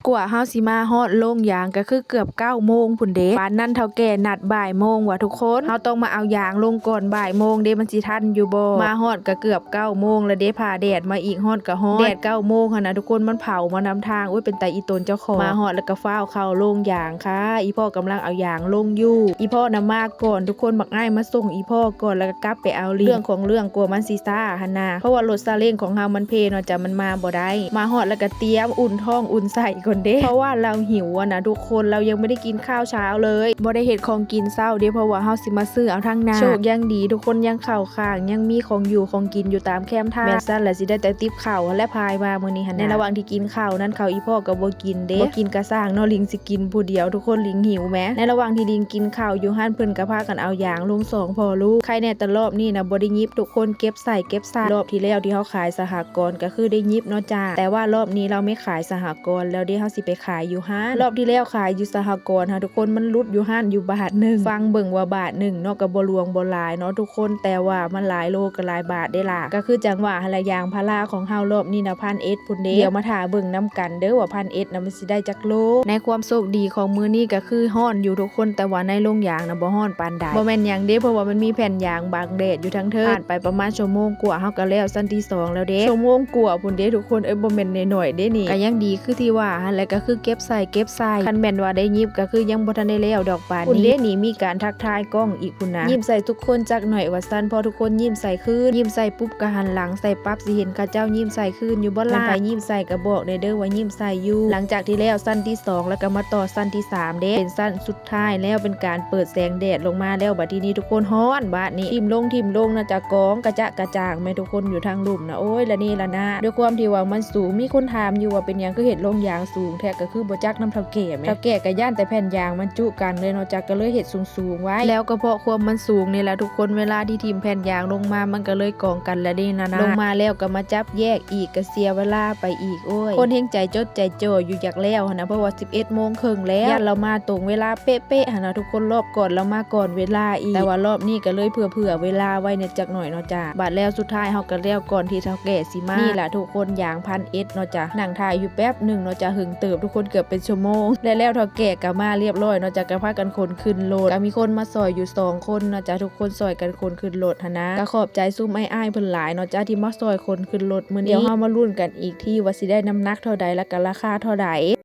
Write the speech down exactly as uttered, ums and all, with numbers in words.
กว่าเฮาสิมาฮอดโรงยางก็คือเกือบเก้าโมงพุ้นเด้ ปานนั้นเฒ่าแก่นัดบ่ายโมงว่ะทุกคน เฮาต้องมาเอายางลงก่อนบ่ายโมงเด้ มันสิทันอยู่บ่ มาฮอดก็เกือบเก้าโมงแล้วเด้ ผ่าแดดมาอีก ฮอดก็ฮ้อน แดดเก้าโมงหั้นนะทุกคน มันเผามานำทาง โอ้ย เป็นตาอีตนเจ้าของ มาฮอดแล้วก็ฟ้าวเข้าโรงยางค่ะ อีพ่อกำลังเอายางลงอยู่ อีพ่อน่ะมาก่อนทุกคน บักอ้ายมาส่งอีพ่อก่อน แล้วก็กลับไปเอาลิง เรื่องของเรื่องกลัวมันสิช้าหั้นนะ เพราะว่ารถซาเล้งของเฮามันเพเนาะจ้ะ มันมาบ่ได้ มาฮอดแล้วก็เตรียมอุ่นท้องอุ่นไส้ก่อนเด้ เพราะว่าเราหิวอะนะทุกคน เรายังไม่ได้กินข้าวเช้าเลย บ่ได้เฮ็ดของกินเช้าเด้ เพราะว่าเฮาสิมาซื้อเอาทางหน้า โชคยังดีทุกคนยังเข้าข้าง ยังมีของอยู่ของกินอยู่ตามแคมทาง แม่นซั่นแหละสิได้แต่ติบข้าวและพายมามื้อนี้หั้นนะ ในระหว่างที่กินข้าวนั้น ข้าวอีพ่อก็บ่กินเด้ บ่กินกะซ่างเนาะ ลิงสิกินผู้เดียว ทุกคน ลิงหิวแหม ในระหว่างที่ลิงกินข้าวอยู่หั้น เพิ่นก็พากันเอายางลงสองพ่อลูก ใครแน่แต่รอบนี้นะบ่ได้ยิบ ทุกคน เก็บใส่เก็บใส่ รอบที่แล้วที่เฮาขายสหกรณ์ก็คือได้ยิบเนาะจ้า แต่ว่ารอบนี้เราไม่ขายสหกรณ์แล้วเด้ เฮาสิไปขายอยู่หั้น รอบที่แล้วขายอยู่สหกรณ์หั้นทุกคน มันหลุดอยู่หั้นอยู่บาทหนึ่ง ฟังเบิ่งว่าบาทหนึ่งเนาะ ก็บ่หลวงบ่หลายเนาะทุกคน แต่ว่ามันหลายโลก็หลายบาทเด้ล่ะ ก็คือจังว่าหั้นละ ยางพาราของเฮารอบนี้นะ พันเอ็ดพุ้นเด้ เดี๋ยวมาถ่าเบิ่งนำกันเด้อว่าพันเอ็ดนะมันสิได้จักโล ในความโชคดีของมื้อนี้ก็คือฮ้อนอยู่ทุกคน แต่ว่าในโรงยางนะบ่ฮ้อนปานใด บ่แม่นหยังเด้ เพราะว่ามันมีแผ่นยางบังแดดอยู่ทางเทิง ผ่านไปประมาณชั่วโมงกว่า เฮาก็แล้วชั้นที่สองแล้วเด้ ชั่วโมงกว่าพุ้นเด้ทุกคน เอ้ย บ่แม่นน้อยๆเด้นี่ ก็ยังดีคือที่ว่าหั้นแหละ ก็คือเก็บใส่เก็บใส่ คันแม่นว่าได้ยิบก็คือยังบ่ทันได้แล้วดอกปานนี้ พุ้นเด้นี่ มีการทักทายกล้องอีกพุ้นนะ ยิ้มใส่ทุกคนจักหน่อยว่าซั่น พอทุกคนยิ้มใส่คืน ยิ้มใส่ปุ๊บก็หันหลังใส่ปั๊บ สิเห็นเขาเจ้ายิ้มใส่คืนอยู่บ่ล่ะ คันไผยิ้มใส่ก็บอกแหน่เด้อว่ายิ้มใส่อยู่ หลังจากที่แล้วชั้นที่สองแล้วก็มาต่อชั้นที่สามเด้ เป็นชั้นสุดท้ายแล้ว เป็นการเปิดแสงแดดลงมาแล้ว บัดทีนี้ทุกคนฮ้อน บาดนี้ถิ่มลงถิ่มลงนะจ้ะ กองกระจะกระจางแม่ทุกคนอยู่ทางลุ่มนะ โอ้ย ละนี่ละนะ ด้วยความที่ว่ามันสูง มีคนถามอยู่ว่าเป็นหยังคือเฮ็ดโรงยางสูงแท้ ก็คือบ่จักนำเฒ่าแก่แหม เฒ่าแก่ก็ย้านแต่แผ่นยางมันจุกันเลยเนาะจ้ะ ก็เลยเฮ็ดสูงๆไว้ แล้วก็เพราะความมันสูงนี่แหละทุกคน เวลาที่ถิ่มแผ่นยางลงมา มันก็เลยกองกันละนี่นะนะ ลงมาแล้วก็มาจับแยกอีก ก็เสียเวลาไปอีก โอ้ย คนแฮงใจจดใจจ่ออยู่อยากแล้วหั้นนะ เพราะว่าสิบเอ็ดโมงครึ่งแล้ว ย้านเรามาตรงเวลาเป๊ะๆหั้นนะทุกคน รอบก่อนเรามาก่อนเวลาอีก แต่ว่ารอบนี้ก็เลยเผื่อๆเวลาไว้เนี่ยจักหน่อยเนาะจ้ะ บาดแล้วสุดท้ายเฮาก็แล้วก่อนที่เฒ่าแก่สิมา นี่ล่ะทุกคน ยางพันเอ็ดเนาะจ้ะ นั่งถ่ายอยู่แป๊บหนึ่งเนาะจ้ะ หึงเติบทุกคน เกือบเป็นชั่วโมง และแล้วเฒ่าแก่ก็มาเรียบร้อยเนาะจ้ะ ก็พากันขนขึ้นรถ ก็มีคนมาซอยอยู่สองคนเนาะจ้ะ ทุกคนซอยกันขนขึ้นรถหั้นนะ ก็ขอบใจซุมอ้ายๆเพิ่นหลายเนาะจ้ะ ที่มาซอยขนขึ้นรถมื้อนี้ เดี๋ยวเฮามาลุ้นกันอีกทีว่าสิได้น้ำหนักเท่าใด แล้วก็ราคาเท่าใด